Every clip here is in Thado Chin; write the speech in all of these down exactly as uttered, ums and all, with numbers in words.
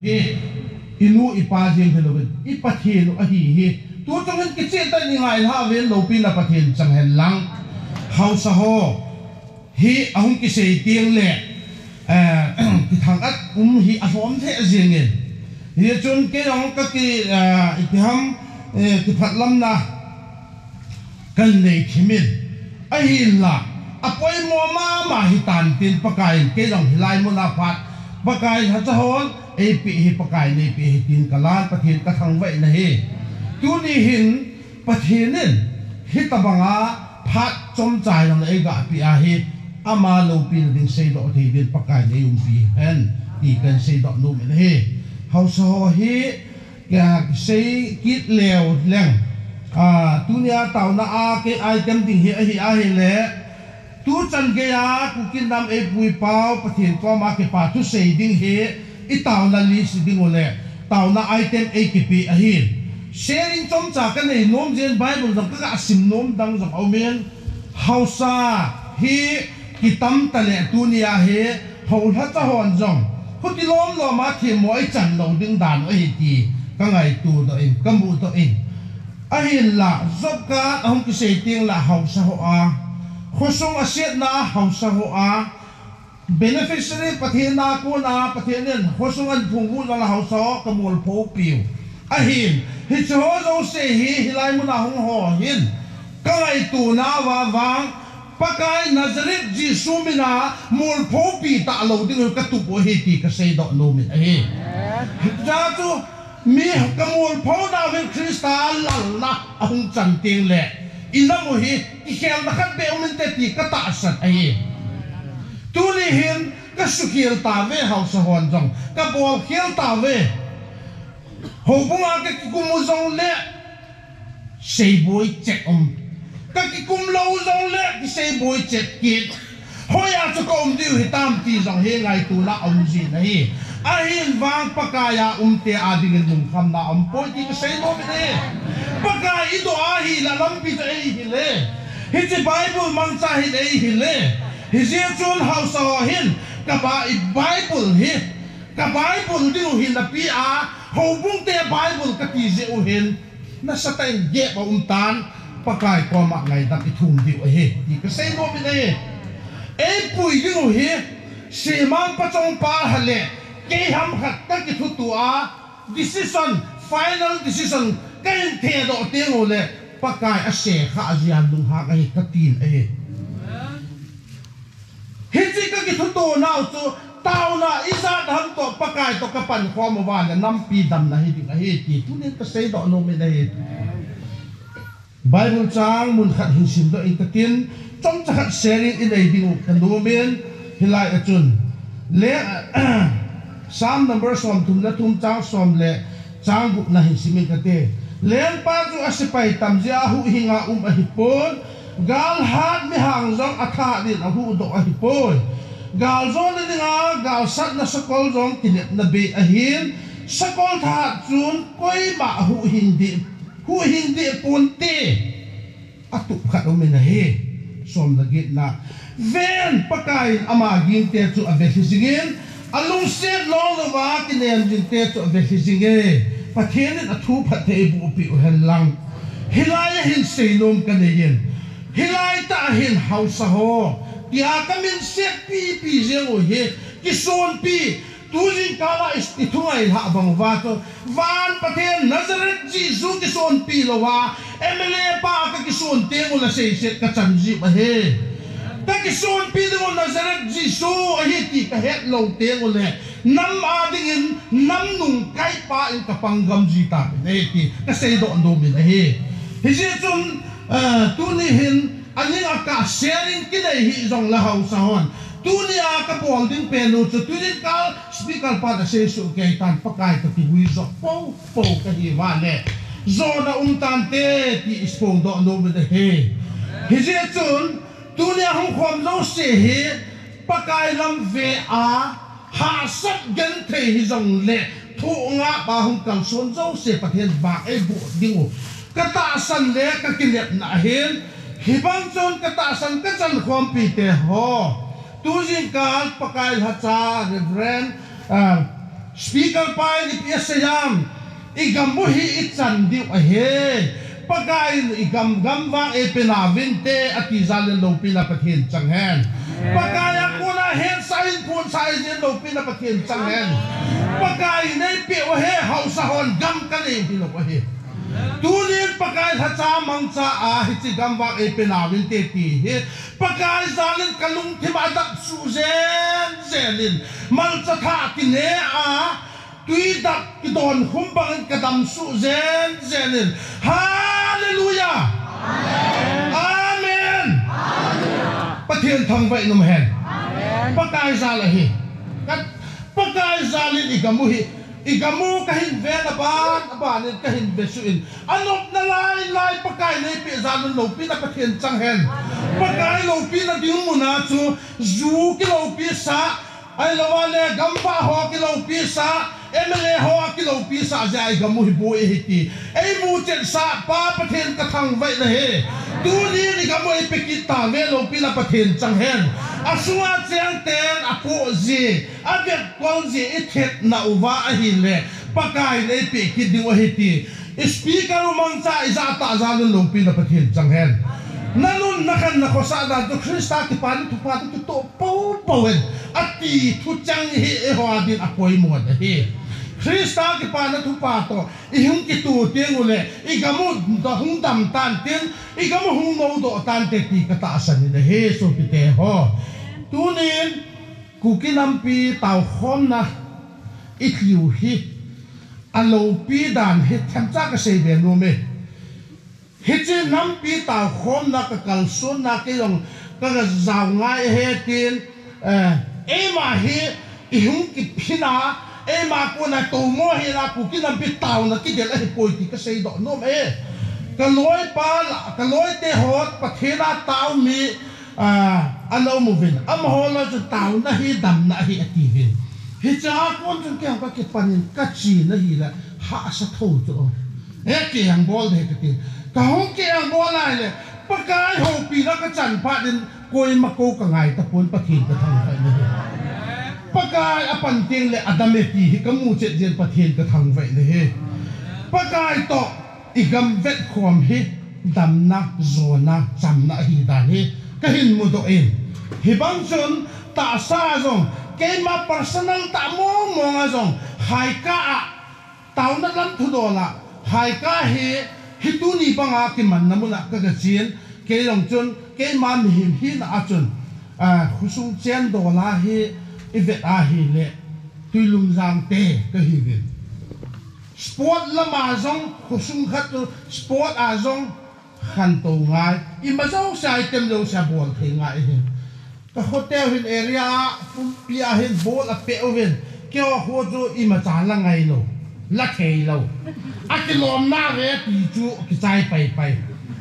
Hi, inu ipa jeng hilouvin, i Pathen u ahi hi. Tu chungin kicheh tah in i ngai lha uvin, loupina Pathen chang hen lang. Haosa ho hi ahung kisei teng le, eh, kithang-at um hi alhom lheh jengin. Hichun kei jong ka ki, eh, iti ham, eh, kiphatlamna kan nei thim in, ahinla, apoimo mama hitan tin Pakaiyin kei jong hilai muna phat, Pakai lhacha hon eipeh hi, Pakaiyin eipeh hi tin kalan, Pathen kathangvah in ahi. Tuni hin Pathen in hitabanga phat chomcha jong eigah peh ahi, ama loupina ding seidoh thei din Pakaiyin eiumpi hen, ti kan seidoh nom in ahi. Haosa ho hi, Kei, kisei kit leu leng. Ah, tunia taona a kei item ding hi ahi ahile. Tuchan geiya Kuki nam eipui pau Pathen koma kipa thusei ding hi i taona list ding u le. Taona item eikipe ahi. Sharing chomcha kanei nom jeh in Bible jong kaga sim nom dang jong aumin. Haosa hi kitam tale tunia hi, ho lhacha hon jong, huti lom loma themmo ichan lou ding dan u ahi ti, kangaito doh in, kamu doh in. Ahinla, job card ahung kisei teng la haosa ho a, khosung asetna haosa ho a, beneficiary Pathen a kona, Pathen in khosung aphung u jong la haosa ho kamolpho piu. Ahin, hiche ho jouse hi, hilai muna hung ho hin, kangaito nauva vang, Pakai Nazareth Jesu mina molphopi talou ding u katup u ahi ti kaseidoh nom in ahi. Hijeh chun mi kamolpho nau hin Christa lalna ahung chan teng le, inam u hi kikhelna khat beh um inte ti katahsan ahi. Tuni hin kasukhel tauve haosa hon jong, kabolkhel tauve. Houbunga kakikum u jongle, seiboi chet um. Kakikum lou jongle, kiseiboi chet kit. Hoiya chu kaum diu hitam ti jong hi ngaitona um jin ahi. Ahin vang Pakaiya umte adingin lungkhamna umpoi ti kasei nom in ahi. Pakai idoh ahile lampi chu eihil e. Hiche Bible mangcha hin eihil e. Hijeh chun haosa ho hin, ka Bi-, Bible hi, ka Bible ding u hin napia, houbungte Bible kati jeh u hin, nasatah in gep aum tan, Pakai koma ngaidam ithum diu ahi, ti kasei nom in ahi. Eipui ding u hi, Semang Pachong pa hale, kei ham khat kakithuto a, decision, final decision, kahin thedoh teng u le, Pakai asekha jeh a lunghang ahi katin ahi. Hiche kakithuto nau chu, taona ijat ham toh Pakai toh kapankhom uva le nampi damna hiding ahi ti tunin kaseidoh nom in ahi. Bible chang mun khat hin simdoh in katin, chomcha khat sharing inei ding u kanom in, hilai a chun. Le, Psalm number somthum le thum chang som le chang gupna hin sim in kate. Lengpa chu asepai tam jeh a huhhing a um ahipon, galhat mihang jong athahat in ahuhdoh ahipoi. Galjona dinga galsatna sakol jong kinepna bei ahin, sakol thahat chun koima huhhing deh, huhhing deh ponte. Atup khat um in ahi. Som le getna. Ven, Pakai in ama gingte chu avelhi jingin, alungset lou louva kinem jingte chu avelhi jinge. Pathen in athu phatthei eiboh peh u hen lang. Hilai a hin seinom kanei in. Hilai tah a hin haosa ho, tia kamin setpi pi jeng u hi, kisonpi, Tujingkal a i, i thungai lhah bang uva chu, van Pathen Nazareth Jesu kisonpi louva, M L A pa kakison teng u le seiset kachan jip ahi. Kakisonpi ding u Nazareth Jesu ahi ti kahet lou teng u le, nam a dingin, nam nung kaipa in kapang gam ji tauvin ahi ti kaseidoh nom in ahi. Hijeh chun, eh, tuni hin, Aning a ka sharing kinei hih jongle haosa hon. Tunia kabol ding pen u chu, tujingkal speaker pan asei soh kei tan, Pakai toh kivui jo popo kahi uva le. Jona um tante ti iphondoh nom in ahi. Hijeh chun, tunia hung khom jouse hi, Pakai lam ve a, hahsat genthei hijongle, thoh ngap a hung kalson jouse Pathen vang eiboh ding u katahsan le kakinepna ahin, hibang chun katahsan kachankhompi te ho. Tujingkal Pakai lhacha Reverend, ah, Speaker pa in ipi asei ham? I gam u hi i chan diu ahi. Pakai in i gam, gam vang eipe nauvinte ati jal in loupina Pathen chang hen. Pakai a kona hetsah in phonsah eijin loupina Pathen chang hen. Pakai in eipeh u ahi, haosa hon gam kanei u hilou ahi. Tunin Pakai lhacha mangcha a hiche gam vang eipe nauvinte ti hi Pakai jal in kalungthim a adap suh jen jen in, malcha thah kine a, tui dap kidon khum bangin kadam suh jen jen in. Hallelujah! Amen! Pathen thangvah in um hen. Pakai jal ahi. Ka, Pakai jal in i gam u hi, i gam u kahin ve na ban, aban in kahin ve suh in. Anopna lai lai Pakai in eipeh jal in loupina Pathen chang hen. Pakai loupina ding mun a chu ju kiloupi sah, ahilou le gamvah ho kiloupi sah, M L A ho kiloupi sah jeh a i gam u hi boi ahi ti eimu chet sah pa Pathen kathangvah in ahi. Tunin i gam u eipe kit tauve, loupina Pathen chang hen. Asunga cheng ten apoh ji, avetkol ji i thetna uva ahile Pakai in eipeh kit diu ahi ti. I speaker u mangcha a ijat tah jal in loupina Pathen chang hen. Na nun na khan na khosah dan chu Christa kipana thupha toh kitoh poupou hen ati thucheng hi eiho a din apoimo ahi. Christa kipana thupha toh i hung kitoh teng uleh i gam u hung dam tan tin, i gam u hung noudoh tante ti katahsan in ahi, sopite ho. Tunin Kuki nampi taokhomna i tiu hi aloupi dan hi themcha kasei be nom e. Hiche nampi taokhomna kakalsonna kei jong kajao ngai ahi tin, eh, eima hi i hung kiphin a, eima kona tomo hina Kuki nampi taona kidel ahipoi ti kaseidoh nom e. Kaloipa la, kaloite ho Pathen a tao mi, ah, ana um uvin, amaho lah chu taona hi damna ahi atiuvin. Hichea kon chun kei jong kakipan in kache na hile hahsa thou chu. E, kei jong bol ding kati. Kahung kei jong bol a ahile Pakai houpina kachan phat in koima kou kangai tapon, Pathen kathangvah in ahi. Pakai apan teng le adam e ti hi kamu chet jeh in Pathen kathangvah in ahi. Pakai toh i gam vetkhom hi damna, jona, chamna ahi dan hi kahin mudoh in. Hibang chun tahsa a jong, keima personal tah mong mong a jong, Haika a, taona lam thudol a, Haika hi, hi tuni banga kimanna mun a kagachen, kei jong chun, keima mihem hina a chun, ah, khosung chen dol a hi, i vet ahile, Tuilumjang te kahiuvin. Sport lama jong, khosung khat chu sport a jong khantou ngai. Ima jouse, item jouse bol thei ngai ahi. Ka khoteu hin area a, pumpi a hin bol apeh uvin. Keiho kho chu imacha la ngailou, la theilou. Akilom nave ti chu kichai pai pai.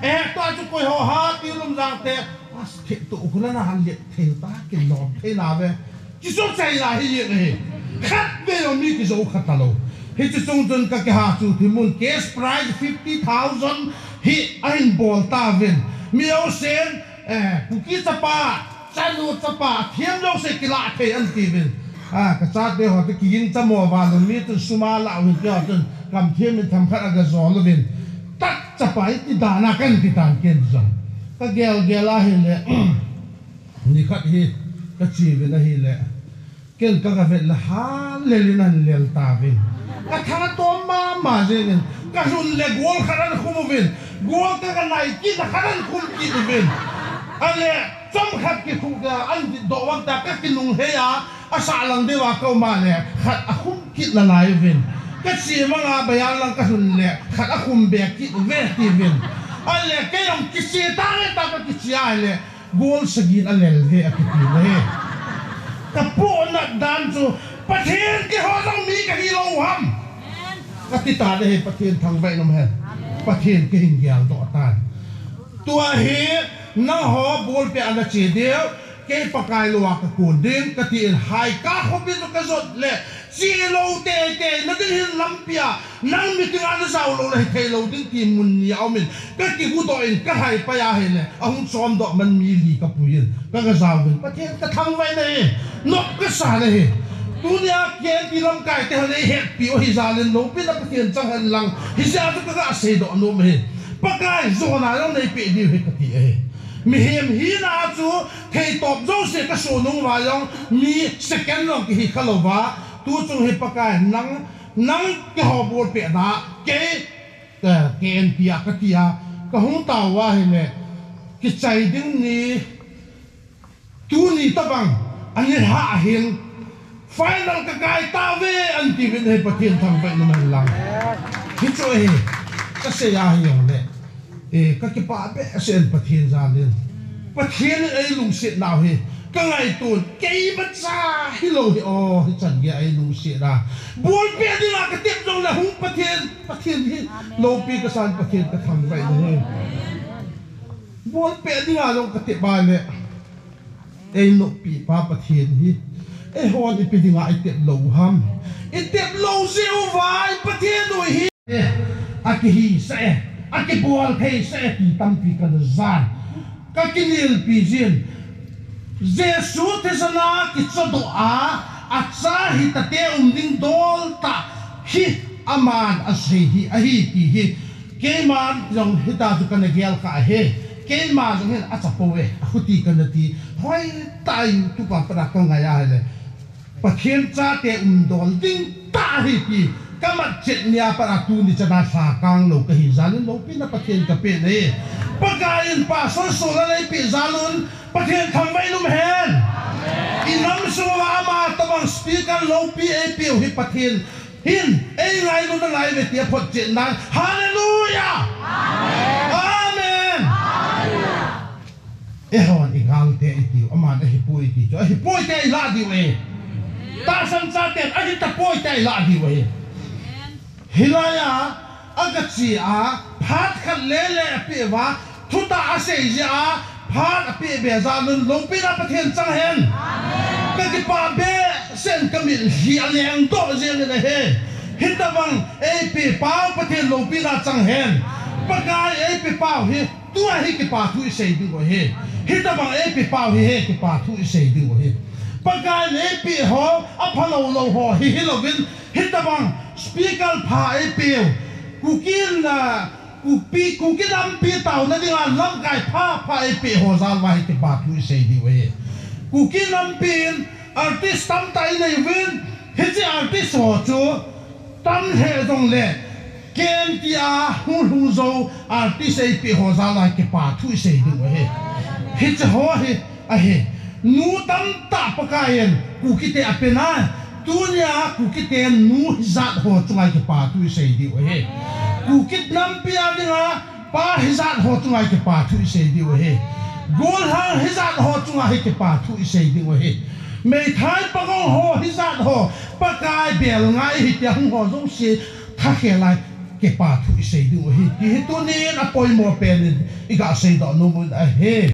Eh, tua chu koi ho ham, Tuilumjang te. As, thei tu khu la na han le thei ta, kilom thei nave. Kiso chai la hi ye ne. Khat vei jong mi kijo kha talou. Hiche chung chun ka kiha chu thimun cash prize fifty thousand hi ahin bol tauvin. Mi jousen, eh, Kuki chapa, chanu chapa, thiam jouse kilah thei antiuvin. Ah, ka chate ho te kiging chamo val un mi chun sum ala uvin, keiho chun kam thiam in themkhat aga jol uvin. Tak chapa iti dan a kan ti tan ken jong. Ka gel gel ahile, nikhat hi ka che uvin ahile, ken ka, ka vet le hal lel in ahin lel tauvin. Ka tha tom mama jeng in, ka lhun le gol khat ahin khum uvin. Gol ka, ka nai kit le khat ahin khum kit uvin. Ale, chomkhat kikhum ka, ahin doh vang ta, ka kinung hei a, asah lang diu a ka um a le, khat akhum kit nalai uvin. Ka che mang a, bayan lang ka lhun le, khat akhum be kit uve tiuvin. Ale, kei jong kiche tange ta, ka kiche a le, Gol sagi in alel ve akiti le. Ka pohnat dan chu, Pathen keiho jong mi kahi lou ham, kati tan ahi. Pathen thangvah in um hen. Pathen kahin geldoh tan. Tua hi nangho bolpeh a nache diu, kei Pakai lou a kakon ding, kati in Haika khopi chu kajot le, che lou teitei na ding hin lampi a, nang meeting a najao lou le hithei lou ding ti mun ni aum in, ka kigu doh in ka lhai pai ahile, ahung chom doh man mi li ka pui in, ka, ka jao in, Pathen ka thangvah in ahi, nop ka sa in ahi. Tunia K N T lamkai te hon eihetpi u hi jal in loupina Pathen chang hen lang. Hijeh a chu kaga seidoh nom ahi. Pakai jona jong neipeh diu ahi kati ahi. Mihem hina a chu theitop jouse kasoh nung uva jong mi second jong kihi khalou va. Tuchung hi Pakai nang, nang keiho bolpeh na kei, eh, K N T a kati a, kahung tao uva ahile, kichai ding ni, tuni tabang, ani ha ahin, final kakai tauve, ati uvin ahi Pathen thangvah in umhen lang. Hichu ahi, kasei ahi jongle. Eh, kakipah behseh in Pathen jal in. Pathen in eilungset nau hi. Kangaito in, keimacha hilou hi, o, hichan geiya eilungset a. Bolpeh dinga katep jongle hung Pathen, Pathen hi. Loupi kasan Pathen kathangvah in ahi. Bolpeh dinga jong katep a le. Einoppi pa Pathen hi. Eihon ipi dinga itep lou ham. Itep lou jeh uva i Pathen u hi. Eh, akihisah e, akibol theisah e, ti tampi kana jan. Kakinelpi jin. Jesu thisan a kichodoh a, acha hitate um ding dol tah hi aman asei hi ahi ti hi. Keiman jong hita chu kana gel kha ahi. Keiman jong hin acha pouve, akhuti kana ti. Hoitah a YouTube a pat a kangai ahile. Pathen chate umdol ding tah ahi ti kamatchet nia pat a tuni chan a lhakang lou kahi jal in loupina Pathen kapeh e. Pakai in Pastor Solan eipeh jal un Pathen thangvah in umhen. Inam sung uva ama tabang speaker loupi eipeh u hi Pathen hin eingailutna lai ve tia photchet nan. Hallelujah! Amen! Eihon igalte itiu, aman ahipoi iti chu, ahipoi tia ilah diu ahi. Tahsan chaten ahitapoi tia ilah diu ahi. Hilai a, agache a, phat khat lele apeh uva, thutah asei jeh a, phat apeh be jal un loupina Pathen chang hen. Kakipah behseh in kamit hi alengdoh jeng in ahi. Hitabang eipeh pau Pathen loupina chang hen. Pakai eipeh pau hi Tua hi kipa thu isei diu ahi. Hitabang eipeh pau hi, hi kipa thu isei diu ahi. Pakai in eipeh ho, aphalou lou ho hi hilouvin, hitabang speaker pha eipeh u. Kuki in, ah, Kuki, Kuki nampi taona dinga lamkai pha pha eipeh ho jal uva hi kipa thu isei diu ahi. Kuki nampi in artist tamtah inei uvin, hiche artist ho chu tam lheh jongle, K N T a hung lhung jou artist eipeh ho jal a kipa thu isei diu ahi. Hiche ho hi ahi. Nu tamtah Pakai in Kukite apen a, tunia Kukite nu hijat ho chunga kipa thu isei diu ahi. Kuki nampi a dinga pa hijat ho chunga kipa thu isei diu ahi. Gollhang hijat ho chunga hi kipa thu isei diu ahi. Meithai pagong ho hijat ho, Pakai bel ngai hitia hung ho jouse, thakhel lai kipa thu isei diu ahi. Ti hi tunin apoimo pen in iga seidoh nom u ahi.